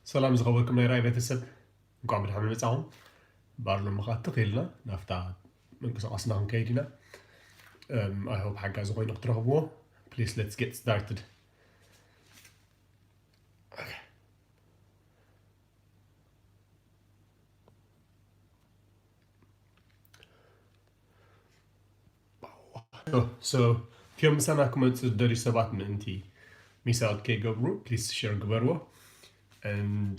ሰላም ዝኸበርኩም ናይ ራእይ ቤተሰብ፣ እንኳዕ ብድሓን መጻኹም። ባር ሎሚ ኸዓ ትኽ ኢልና ናብታ ምንቅስቓስና ክንከይድ ኢና። I hope ሓጋዚ ኮይኑ ክትረኽብዎ። Please, let's get started. So, እቲኦም ምሳና ክመፁ ዝደልዩ ሰባት ምእንቲ ሚስ ኣውት ከይገብሩ፣ please share ግበርዎ። And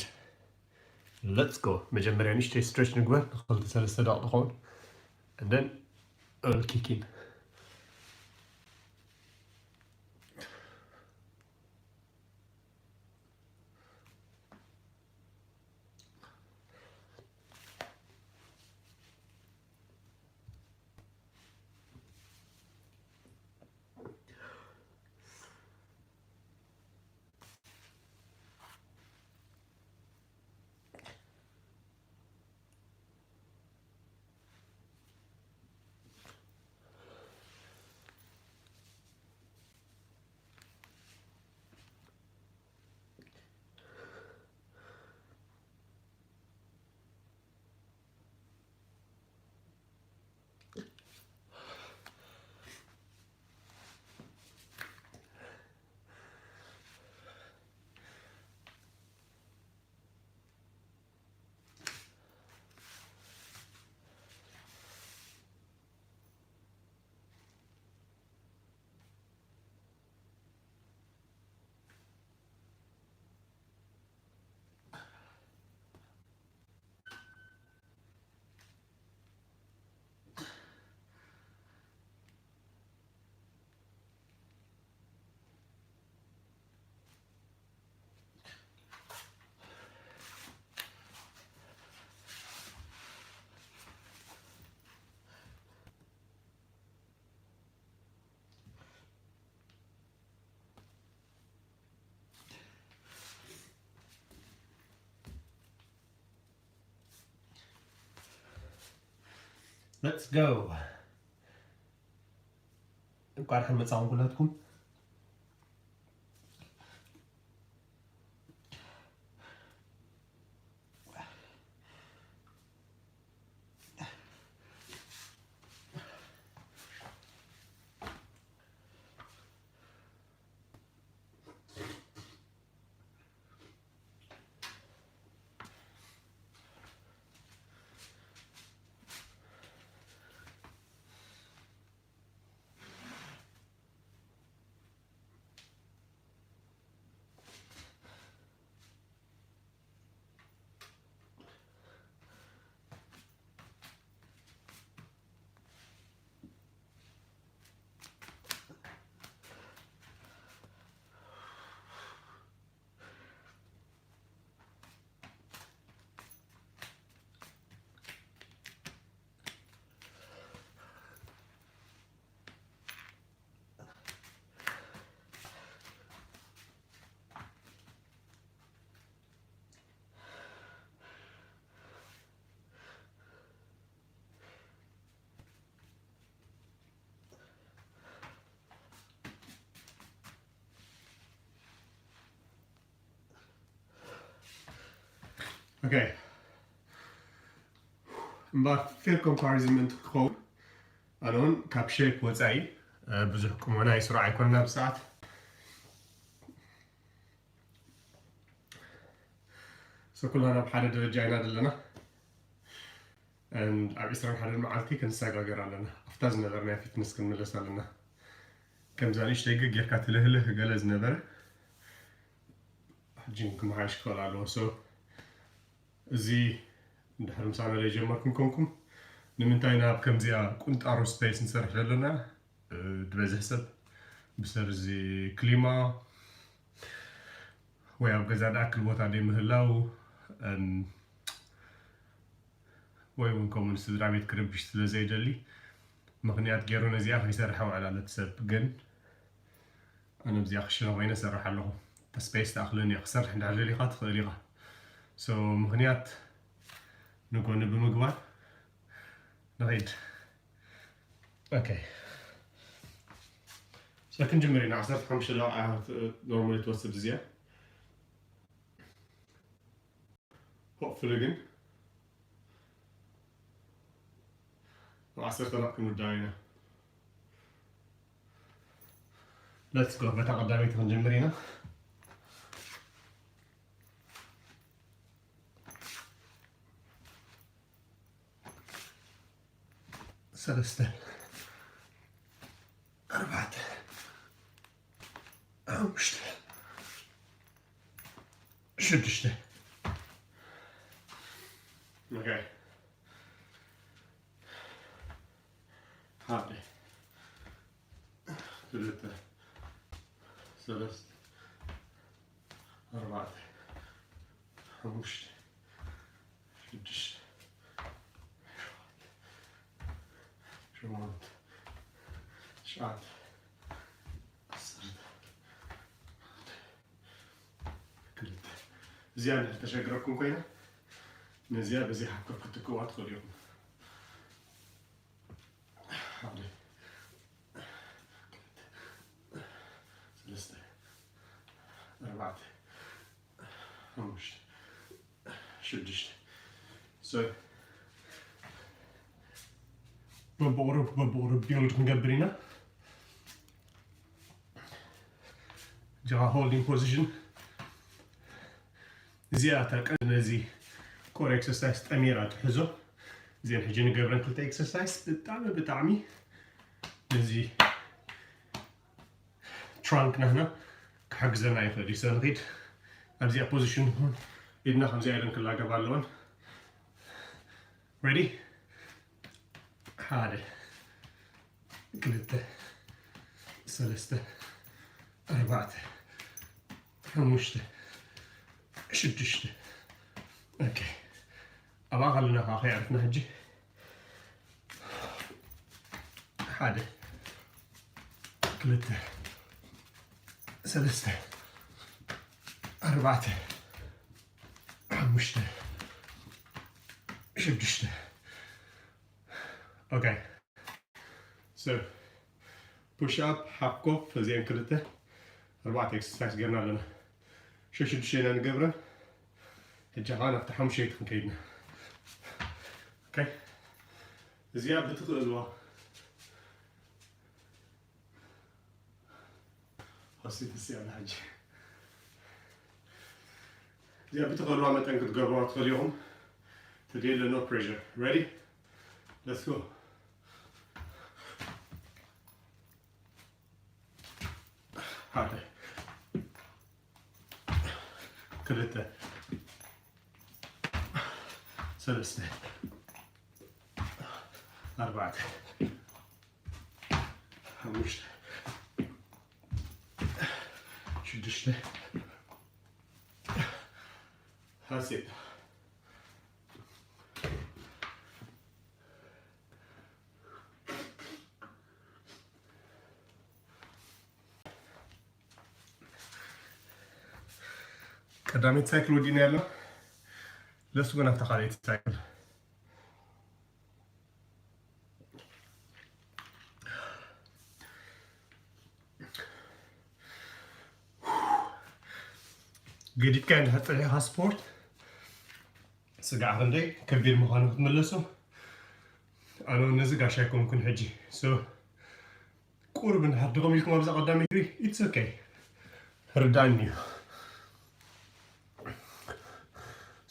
let's go. መጀመርያ ንእሽተይ stretch ንግበር፣ ንክልተ ሰለስተ ደቂቕ ትኸውን። And then I'll kick in. Let's go. እንኳን ደሓን መጻኹም ኩላትኩም። Okay. እምበር ፌር ኮምፓሪዝን ምእንቲ ክኸውን፣ ኣነ እውን ካብ ሼፕ ወፃኢ፣ እ፣ ብዙሕ ቁመና ይስሩዕ ኣይኮነን ኣብዚ ሰዓት። So ኩልና ናብ ሓደ ደረጃ ኢና ዘለና። And ኣብ ዕስራን ሓደን መዓልቲ ክንሰጋገር ኣለና። ኣብታ ዝነበርናያ ፊትነስ ክንምለስ ኣለና። ከምዛ ንእሽተይ ገ-፣ ጌርካ ትልህልህ ገለ ዝነበረ፣ ሕጂ ክመሓየሽ ክኽእል ኣለዎ። So፣ እዚ እንድሕር ምሳና ዘይጀመርኩም ኮንኩም፣ ንምንታይ ናብ ከምዚኣ ቁንጣሮ ስፔስ ንሰርሕ ዘለና? እ፣ ዝበዝሕ ሰብ ብሰሪ እዚ ክሊማ ወይ ኣብ ገዛ ዝኣክል ቦታ ዘይምህላው፣ እም፣ ወይ እውን ከምኡ ንስድራ ቤት ክርብሽ ስለ ዘይደሊ ምኽንያት ገይሩ ነዚኣ ከይሰርሕ ውዕል ኣሎ እቲ ሰብ። ግን ኣነ ኣብዚኣ ክሽነ ኮይነ እሰርሕ ኣለኹ። እታ ስፔስ ትኣኽለኒ እያ። ክሰርሕ እንድሕር ደሊኻ ትኽእል ኢኻ። So፣ ምኽንያት ንጎኒ ብምግባር ንኸይድ። ኦኬ። So፣ ክንጅምር ኢና። ዓሰርተ ሓሙሽተ ደቂቃ እያ ኖርማሊ ትወስድ እዚኣ። Hopefully ግን ኣብ ዓሰርተ ደቂቕ ክንውዳእ ኢና። Let's go። በታ ቀዳመይቲ ክንጅምር ኢና። ሰለስተ፣ ኣርባዕተ፣ ሓሙሽተ፣ ሽዱሽተ። ኦኬ። ሓደ፣ ክልተ፣ ሰለስተ፣ ኣርባዕተ፣ ሓሙሽተ፣ ሽዱሽተ፣ ሸሞንተ፣ ትሽዓተ፣ ዓሰርተ፣ ክልተ። እዚኣ እንድሕር ተሸግረኩም ኮይና፣ ነዚኣ በዚ ሓኮር ክትክእዋ ትኽእሉ ኢኹም። ሓደ፣ ክልተ፣ ሰለስተ፣ ኣርባዕተ፣ ሓሙሽተ፣ ሽዱሽተ። So፣ በብቑሩብ፣ በብቑሩብ build ክንገብር ኢና። ጀኻ holding position። እዚኣ እታ ቀንዲ ነዚ core exercise ጠሚራ ትሕዞ። እዚአን ሕጂ ንገብረን ክልተ exercise ብጣዕሚ፣ ብጣዕሚ ነዚ trunk ናህና ክሕግዘና ይኽእል እዩ። So ንኺድ ኣብዚኣ position ንኹን። ኢድና ከምዚኣ ኢለን ክላገባ ኣለወን። Ready? ሓደ፣ ክልተ፣ ሰለስተ፣ ኣርባዕተ፣ ሓሙሽተ፣ ሽዱሽተ። ኦኬ። ኣብኣ ከለና ከዓ ከየዕረፍና ሕጂ ሓደ፣ ክልተ፣ ሰለስተ፣ ኣርባዕተ፣ ሓሙሽተ፣ ሽዱሽተ። ኦኬ። So፣ push up፣ half ኮፍ፣ እዚአን ክልተ፣ ኣርባዕተ exercise ገርና ኣለና። ሸ-፣ ሽዱሽተ ኢና ንገብረን። ሕጂ ከዓ ናብቲ ሓሙሽተ ክንከይድና። ኦኬ። እዚኣ ብትኽእልዋ ሆስፒታል እዚኣ ሕጂ። እዚኣ ብትኽእልዋ መጠን ክትገብርዋ ትኽእሉ ኢኹም። ተደልየ፣ no pressure። Ready? Let's go። ሓደ፣ ክልተ፣ ሰለስተ፣ ኣርባዕተ፣ ሓሙሽተ፣ ሽዱሽተ። That's it። ቀዳመይቲ ሳይክል ወዲእና ያለ። Let's go ናብታ ካልኣይቲ ሳይክል። ገዲፍካ እንድሕር ፀኒሕካ ስፖርት፣ ስጋዕ ክንደይ ከቢድ ምዃኑ ክትምለሶ፣ ኣነ እውን ነዚ ጋሻ ኣይኮንኩን ሕጂ። So፣ ቁሩብ እንድሕር ደኸም ኢልኩም ኣብዛ ቀዳመይቲ እግሪ፣ it's okay። ርዳእኒ እዩ።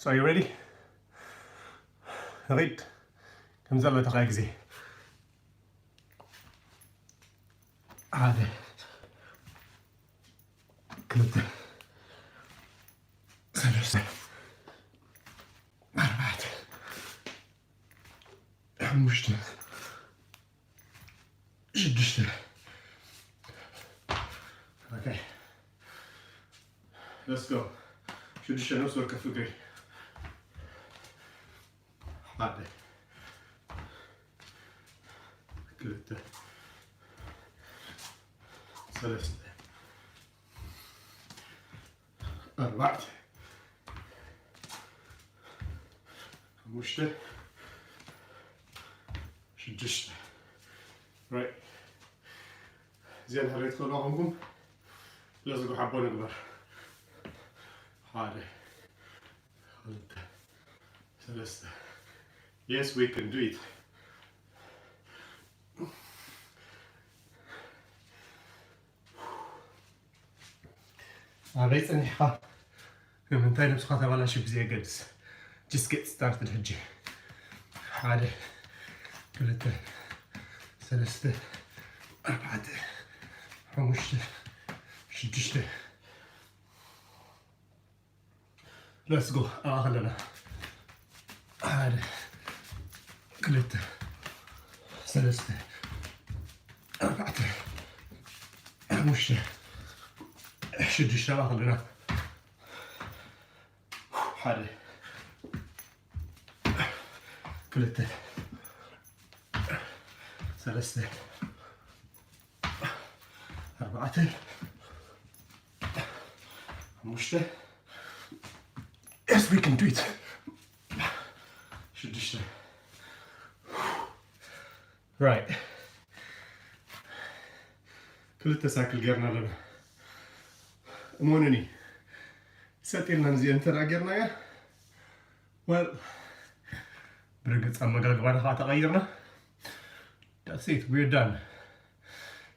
So, are you ready? ሪድ። ከምዚ ኣሎ ተኻይ ግዜ። ሓደ፣ ክልተ፣ ሰለስተ፣ ኣርባዕተ፣ ሓሙሽተ፣ ሽዱሽተ። ኦኬ። Let's go። ሽዱሽተ ነፍሲ ወከፍ እግሪ። ሓደ፣ ክልተ፣ ሰለስተ፣ ኣርባዕተ፣ ሓሙሽተ፣ ሽዱሽተ። Right። እዚኣ እንድሕር ትኽእሉ ኣኹምኩም፣ ለዝጎ ሓቦ ንግበር። ሓደ፣ ክልተ፣ ሰለስተ። Yes, we can do it. ኣበይ ጸኒሕኻ? ንምንታይ ነብስኻ ተባላሽው ብዘየገድስ? Just get started ሕጂ። ሓደ፣ ክልተ፣ ሰለስተ፣ ኣርባዕተ፣ ሓሙሽተ፣ ሽዱሽተ። Let's go. ኣብኣ ከለና። ሓደ፣ ክልተ፣ ሰለስተ፣ ኣርባዕተ፣ ሓሙሽተ፣ ሽዱሽተ። ኣብኣ ከለና። ሓደ፣ ክልተ፣ ሰለስተ፣ ኣርባዕተ፣ ሓሙሽተ። Yes, we can do it. ሽዱሽተ። Right. ክልተ ሳይክል ጌርና ኣለና። እመኑኒ፣ ሰጥ ኢልና ንዚአን እንተ ደኣ ጌርናያ፣ well፣ ብርግጽ ኣመጋግባና ከዓ ተቐይርና፣ that's it, we're done።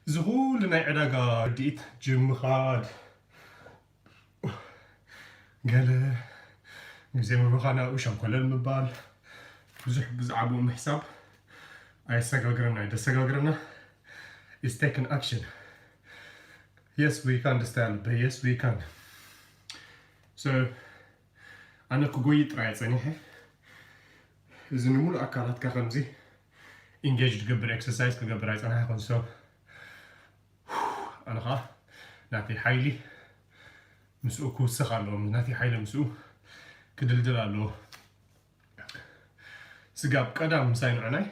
እዚ ኩሉ ናይ ዕዳጋ ርድኢት፣ ጅም ምኻድ፣ ገለ ግዜ ምብኻን፣ ኣብኡ ሸንኮለል ምባል፣ ብዙሕ ብዛዕባኡ ምሕሳብ ኣየሰጋግረና እዩ። ደሰጋግረና is taking action. Yes, we can፣ ደስታ ያለበት። Yes, we can። So፣ ኣነ ክጎይ ጥራይ ጸኒሐ። እዚ ንሙሉእ ኣካላትካ ከምዚ ኢንጌጅ ትገብር ኤክሰርሳይዝ ክገብር ኣይጸናሕኩን። So፣ ኣነ ኸዓ ናተይ ሓይሊ ምስኡ ክውስኽ ኣለዎ። ናተይ ሓይሊ ምስኡ ክድልድል ኣለዎ። ስጋብ ቀዳም ምሳይ ንዕናይ፣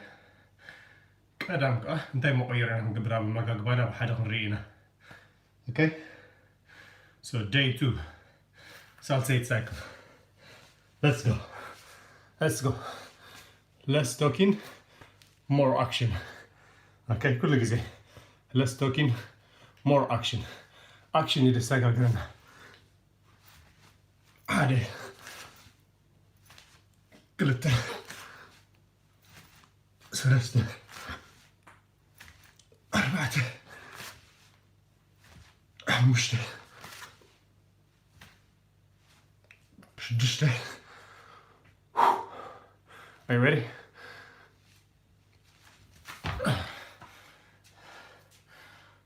ቀዳም ከኣ እንታይ መቐየሪ ኢና ክንገብር፣ ኣብ ኣመጋግባና ብሓደ ክንርኢ ኢና። Okay? So, day two፣ ሳልሰይቲ ሳይክል። Let's go. Let's go. Less talking, more action. Okay? ኩሉ ግዜ less talking, more action. ኣክሽን እዩ ደሰጋግረና። ሓደ፣ ክልተ፣ ሰለስተ፣ ኣርባዕተ፣ ሓሙሽተ፣ ሽዱሽተ። Are you ready?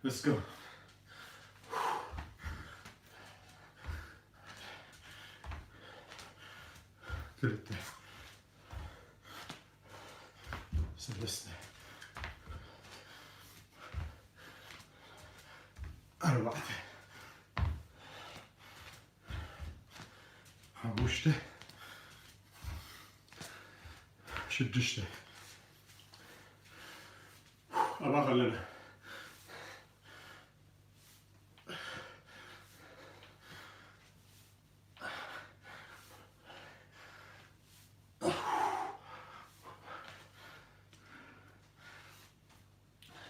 Let's go. ክልተ፣ ሰለስተ፣ ኣርባዕተ፣ ሓሙሽተ፣ ሽዱሽተ። ኣብኣ ከለና።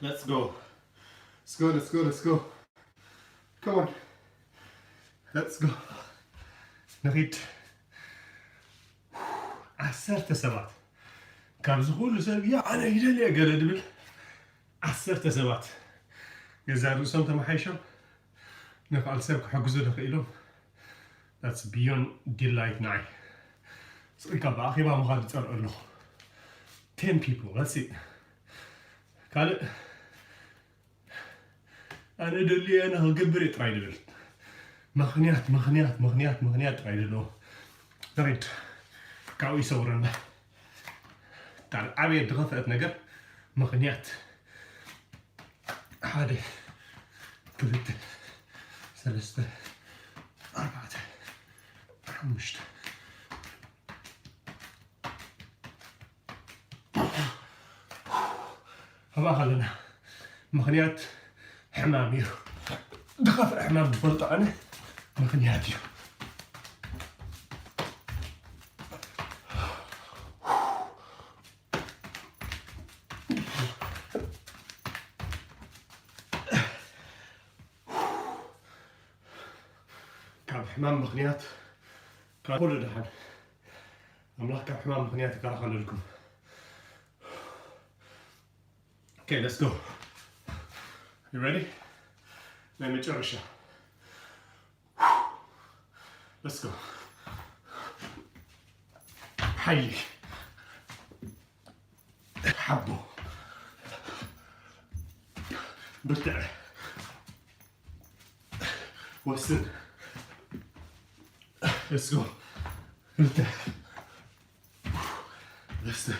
Let's go. Let's go, let's go, let's go. Come on. Let's go. ንኺድ። ዓሰርተ ሰባት። ካብዚ ኩሉ ሰብ፣ "ያ፣ ኣነ ይደልየ" ገለ ድብል፣ ዓሰርተ ሰባት ገዛ ርእሶም ተመሓይሾም ንኻል ሰብ ክሕግዙ ደኽኢሎም፣ that's beyond delight ንዓይ። ስቕ ኢልካ ብኣኼባ ምኻድ ዝጸልኦ ኣለኹ። Ten people, that's it። ካልእ ኣነ ደልየ፣ ኣነ ክገብር እየ ጥራይ ድብል። ምኽንያት፣ ምኽንያት፣ ምኽንያት፣ ምኽንያት ጥራይ ዘለዎ። ንኺድ። ካብኡ ይሰውረና። እታ ዓብየት ዝኸፍአት ነገር ምኽንያት። ሓደ፣ ክልተ፣ ሰለስተ፣ ኣርባዕተ፣ ሓሙሽተ። ኣብኣ ከለና ምኽንያት ሕማም እዩ። ዝኸፍአ ሕማም ዝፈልጦ ኣነ ምኽንያት እዩ። ካብ ሕማም ምኽንያት ካብ ኩሉ ደሓን። ኣምላኽ ካብ ሕማም ምኽንያት ይከላኸለልኩም። Okay, let's go. You ready? ናይ መጨረሻ። Let's go. ሓይሊ ሓቦ ብርትዐ ወስን። Let's go. ክልተ Let's go.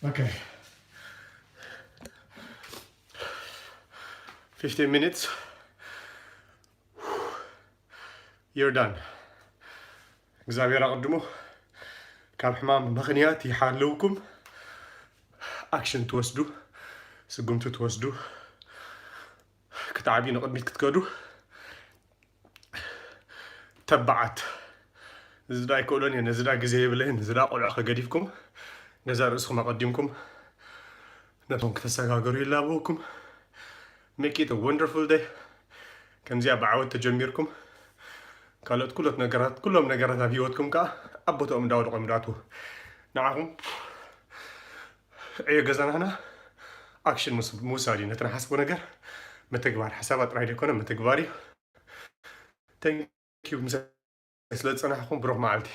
Okay. Fifteen minutes. You're done. እግዚኣብሔር ኣቐድሞ ካብ ሕማም ምኽንያት ይሓልውኩም። ኣክሽን ትወስዱ፣ ስጉምቲ ትወስዱ፣ ክትዓብዩ ንቕድሚት ክትከዱ ተባዓት። እዚ ዳ ኣይክእሎን እየ፣ ነዚ ዳ ግዜ የብለይን፣ እዚ ዳ ቆልዑ ከገዲፍኩም ገዛ ርእስኹም ኣቐዲምኩም ነቶም ክተሰጋገሩ ይላበወኩም። Make it a wonderful day። ከምዚኣ ብዓወት ተጀሚርኩም ካልኦት ኩሎት ነገራት፣ ኩሎም ነገራት ኣብ ህይወትኩም ከዓ ኣብ ቦታኦም እንዳወደቖም እንዳኣትዉ ንዓኹም ዕዮ ገዛናህና ኣክሽን ምስ- ምውሳድ እዩ። ነቲ ንሓስቦ ነገር ምትግባር፣ ሓሳባት ጥራይ ዘይኮነ ምትግባር እዩ። Thank you ምሳይ ስለ ዝጸናሕኩም። ብሩኽ መዓልቲ።